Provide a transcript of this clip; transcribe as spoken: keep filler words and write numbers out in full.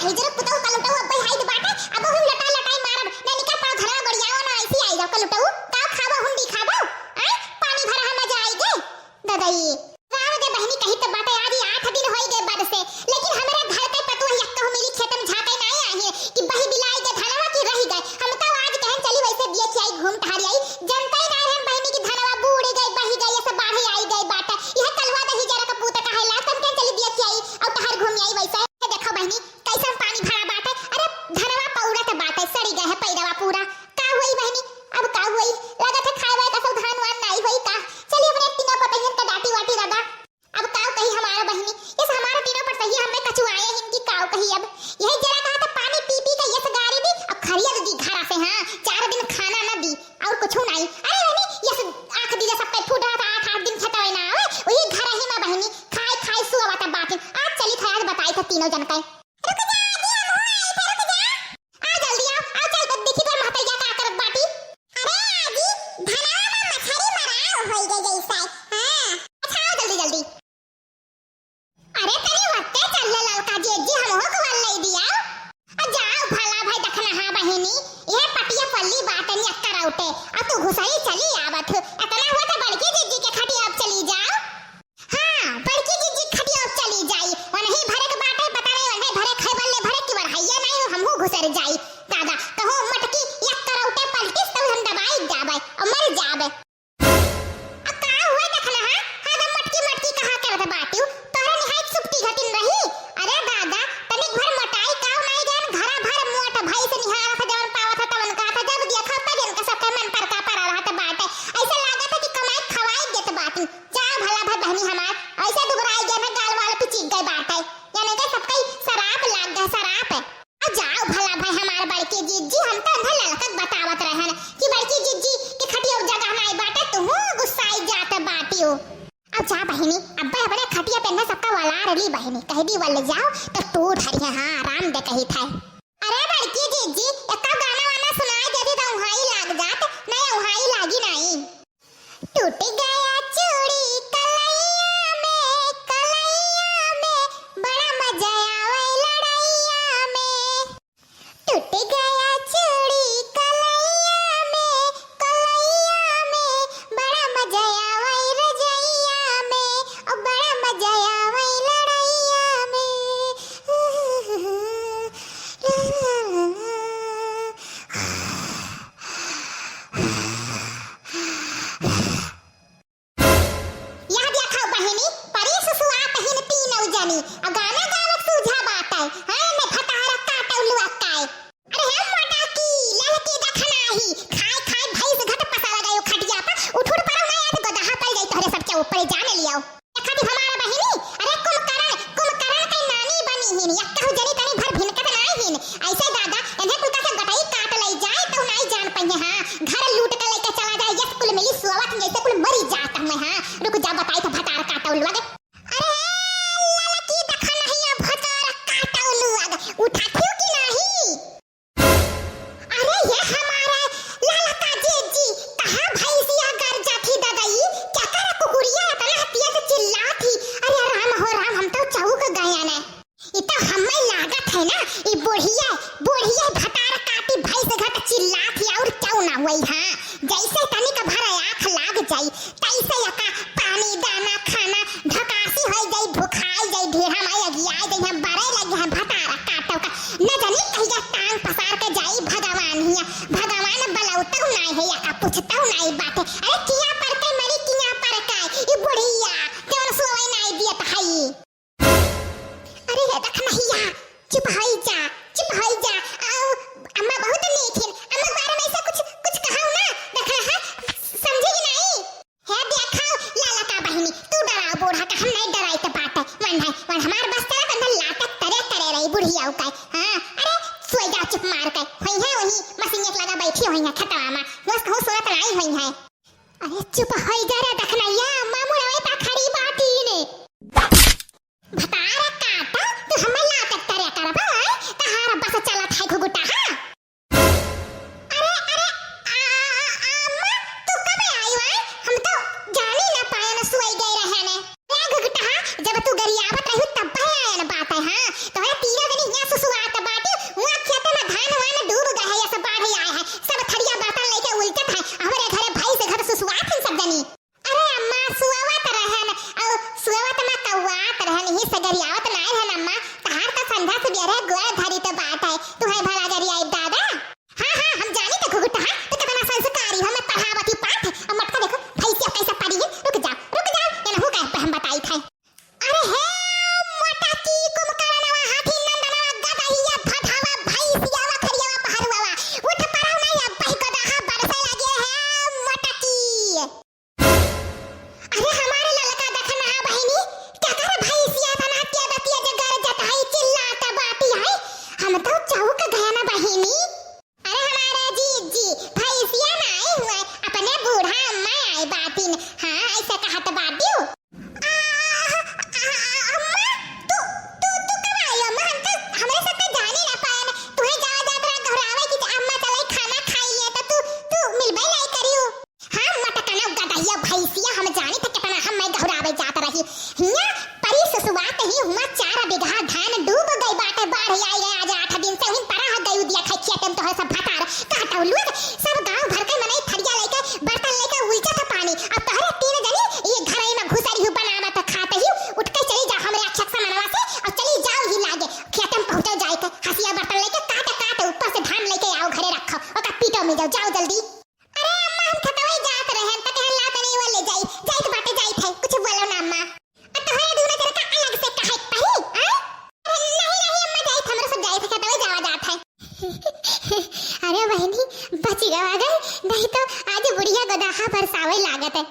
हिजरक पुतहु कलुटहु अब्बे हाइद बाटे, अब हम लटाई लटाई मारब। ननिका पाँव धनवा गोड़ियावा ना, ऐसी आई जाओ कलुटहु। का खाबो हुंडी खाबो? आय, पानी भरा है, मजा आई गे। ददई। राम दे बहिनी कही त बाटे, आज ही आठ दिन होई गए बरसे, लेकिन हमरा घर के पतोह यक्कहु मिली खेत में झांके नाई आई है कि बही बिलाई के धनवा की रही गए। हम तो आज कहन चली वैसे दिए कि आई घूम टहरी आई, जनता ही नाई हम बहिनी की धनवा बूड़ गए, बही गए, ये सब बाढ़े आई गए बाटे। यह कलवा दही जरा का पूत कहे ला, तुम कहन चली दिए कि आई और टहर घूम आई वैसे। ये देखो बहिनी, कैसन पानी भरा बाटे। अरे धनवा पौड़त बाटे, सड़ी गए है पैरवा पूरा। का होई बहिनी, अब का होई? लगत है खाए वाए का सब धान वान नाई होई का? चली अपने तीनों पतहियन का डांटी वाटी रगा। अब का कही हमारा बहिनी, इस हमारा तीनों पतहिया हमें कचुआए हिन की का कही अब। यही जरा कहा था पानी पी पी के यस गारी दी, अब खरिया दी घरा से, हाँ, चार दिन खाना न दी। और कुछ नहीं। अरे बहिनी, यस आँख दिले सबके फूट रहा था, आठ आठ दिन खेतवे ना आवे, वही घर ही में बहिनी खाए खाए सुअवा था बात। आज चली था, आज बताई था तीनों जन के। रुक जा, आजी, हम हो आई थे, रुक जा। आ जल्दी आओ, आओ चल तो देखी तोर महतरिया का करत बाटी। अरे आजी, धनवा में मछरी मराव होई गई जैसा। हाँ, अच्छा आओ जल्दी जल्दी। अरे तनी वत्ते चल ले ललका जेजी, हमहू को वाल लई दिया। आ जाओ भला भाई दखना, हाँ बहिनी, ये पटिया पल्ली बाटे नी अक्कर आउटे, आ तू घुसरी चली आवत हो। इतना हुआ तो बड़की जेजी के खटिया अब चली जाओ। हाँ, बड़की जीजी खटिया अब चली जाई। वनही भरे के बाटे, पता नहीं वनही भरे खाए वाले भरे की वरहैया नहीं हो, हमहू घुसर जाई। दादा, कहूँ मटकी एक करौटे पलटिस तो हम दबाई जाबे और मर जाबे। अब का हुआ देखना है? हाँ, तो मटकी मटकी कहा करत बाटियो? तोहरे निहायत सुपटी घटिन रही। अरे दादा, तनिक भर मोटाई काव नहीं जान, घरा भर मोट भैंस निहारत जवन पावत है तवन कहत है, जब देखा तब इनका सबका मन पर का परा रहत बाटे। ऐसा लागत है कि कमाई खवाई देत बाटी। जा भला भाई बहनी हमार, ऐसे दुबराई गए ना, गाल वाल पिचिक गए बाटे। यानी कि सबका ही सराप लाग गए, सराप। आ जाओ भला भाई हमार बड़की जीजी, हम तो अंधे ललकत बतावत रहन कि बड़की जीजी के खटिया जगह नाई बाटे, तुहू गुस्साई जात बाटियो। अब जा बहिनी, अब्बे अपने खटिया पे ना सबका वलार ली बहिनी, कह दी वल जाओ तो टूट हरी है, हाँ, आराम दे कही था। अरे बड़की जीजी, एक गाना वाना सुनाई देती तो उहाँ ही लाग जात, नहीं उहाँ ही लागी नहीं। टूट गया चूड़ी कलैया में, कलैया में, बड़ा मजा आवे लड़ैया में। टूट गया चूड़ी कलैया में, कलैया में, बड़ा मजा आवे रजैया में, ओ बड़ा मजा आवे लड़ैया में। यह देखो बहिनी, परी सुसुआत हिन तीनों जनी, आ गाना गावत सूझा बाटे, हाँ, ने भतारा काटौ लुआ काए। अरे हे मोटा की, ललकी देखना ही, खाए खाए भैंस घट पसारा गयो खटिया पर, उठ उठ परो ना, आज गोदहा पड़ जाई तोहरे सबके ऊपर, जान लियो। देखा थी हमारा बहिनी, अरे कुंभकर्ण, कुंभकर्ण के नानी बनी हिन, यक्कहु जनी तनी भर भिनकत नाई हिन। ऐसे दादा, इन्हें कुल का से गटई काट लई जाए, तो नाई जान पइहे, हाँ, घर लूट के लेके चला जाए, यस कुल मिली सोवत, जैसे कुल मरी जात हमें, हाँ, रुक जा, बताई तो भतार काटौ लुआ गे। अरे, ललकी देखा नहीं है, भतार काटौ लुआ गे, उठा थियो कि नहीं? अरे ये हमारा ललका जीजी, कहाँ भैंसिया गरजत ही ददई? केकर कुकुरिया इतना तेज चिल्लात ही? अरे राम हो राम, हम तो चौंक गए ने। ई तो हमें लागत है ना, ई बुढ़िया, बुढ़िया भतार काटी भैंस घट चिल्लात ही और क्यों ना हुई, हाँ? जैसे तनिक भर आँख लाग जाई, तैसे यका पानी, दाना, खाना, ढकासी होई जाई, भुखाई जाई, ढेढ़ा माई अगियाई जाई, हम बरे लगी हैं भतारा काटो का। न जानी कहिया टांग पसार के जाई भगवान हिया। भगवान बलौतहु नाई है, यका पूछतहु नाई बाटे। अरे किया पर के मरी, किया पर का, ई बुढ़िया, जवन सोवे नाई दियत हई। अरे हे दखनहिया, चुप होई जा, चुप होई जा। आओ, अम्मा बहुत नीक हिन। अम्मा के बारे में ऐसा कुछ, कुछ कहाऊ ना, दखनहा, समझेगी नहीं? हे देखो, ललका बहिनी, तू डराओ बूढ़ा का, हम नहीं डराई तो बात है। वन है, वन हमार बस चला, तो अंदर लातक तरे तरे रही बुढ़िया उकाई। हाँ, अरे, सोई जा चुप मार के। होई है वही, मशीन एक लगा बैठी होई है खेतवा में। बस कहूँ सुनत नहीं होई है। अरे चुप होई जा रे दखनैया, मामू रवे ता खड़ी बाटी ने। भतारा काटा, तू हमें लातक तरे करबा, तहारा बस चलत है घुघुटा, हाँ? अरे, अरे, आ, आ, अम्मा, तू कब आई वाय? हम तो जानी ना पाए ना सुई गए रहे ने। ए घुघुटा, जब तू गरियावत रही तब है आयन बात है, हाँ? तो है तीनों दिन यहाँ सुसुआत तोरा धरी तो बात है, तू है भला जरी आई दादा। हाँ, हाँ, हम जानी तो घुघुटा है, तो कितना संस्कारी हो, मैं पढ़ावत ही पाठ। अब मटका देखो, भैंसिया कैसे पड़ी है। रुक जाओ, रुक जाओ, एनहू का हम बताई थे। अरे हे मोटकी कुंभकरनवा, हाथी नंदनवा, गदहिया, भदहवा, भैंसियावा, खरियावा, पहरुआवा, उठ पड़ा नहीं, अब बही गदहा बरसे लगे है मोटकी। अरे हमारे ललका देखना बहिनी, केकर भैंसिया तना तेज तेज गरजत है, चिल्लात बाटी है। हम तो चौंक गए ना बहिनी। अरे हमारे जीजी, भैंसिया ना आई हुए, अपने बूढ़ा अम्मा आई बाटिन। हाँ, ऐसे कहत बाटियो। आ, आ, आ, अम्मा, तू, तू, तू कब आई अम्मा? हम तो, हमरे साथ तो जाने ना पाए ना। तुहे जावा जात रहा घुरावे कि अम्मा चले खाना खाई ले, तो तू, तू मिलबे नहीं करियो। हाँ, मटकना गदहिया भैंसिया, हम जानी थे कितना हम मैं गहुरावे जात रही। हिया परी सुसुवात ही हुआ चार बीघा धान डूब गई बाटे, बाढ़ आई है आज आठ दिन से, उहिन परा है गई दिया खाई खेते में तोहरे सब भतार। कहता हूँ लोग, सब गांव भर के मनई थरिया लेके, बर्तन लेके उलचा था पानी। अब तोहरे तीन जनी ये घर में घुसरी हूँ बनावत खाते ही, उठ के चली जाओ हमरे अक्षक से मनवा से, और चली जाओ ही लागे खेते में पहुँचो जाए के, हंसिया बर्तन लेके काटे काटे ऊपर से धान लेके आओ घरे रखो, ओका पीटो में जाओ, जाओ जल्दी। अरे अम्मा, हम खेतवई जात रहे, हम त कहन ला तनी वो ले जाई, जाइत बाटे, जाइत है, कुछ बोलो ना अम्मा। आ तोहरे दूनो जने का अलग से कहे के पड़ी, आय? अरे नहीं, नहीं अम्मा, जाइत, हमरो सब जाइत है, खेतवई जावा जात है। अरे बहिनी, बच गवा गई, नहीं तो आज बुढ़िया गदहा बरसावे लागत है।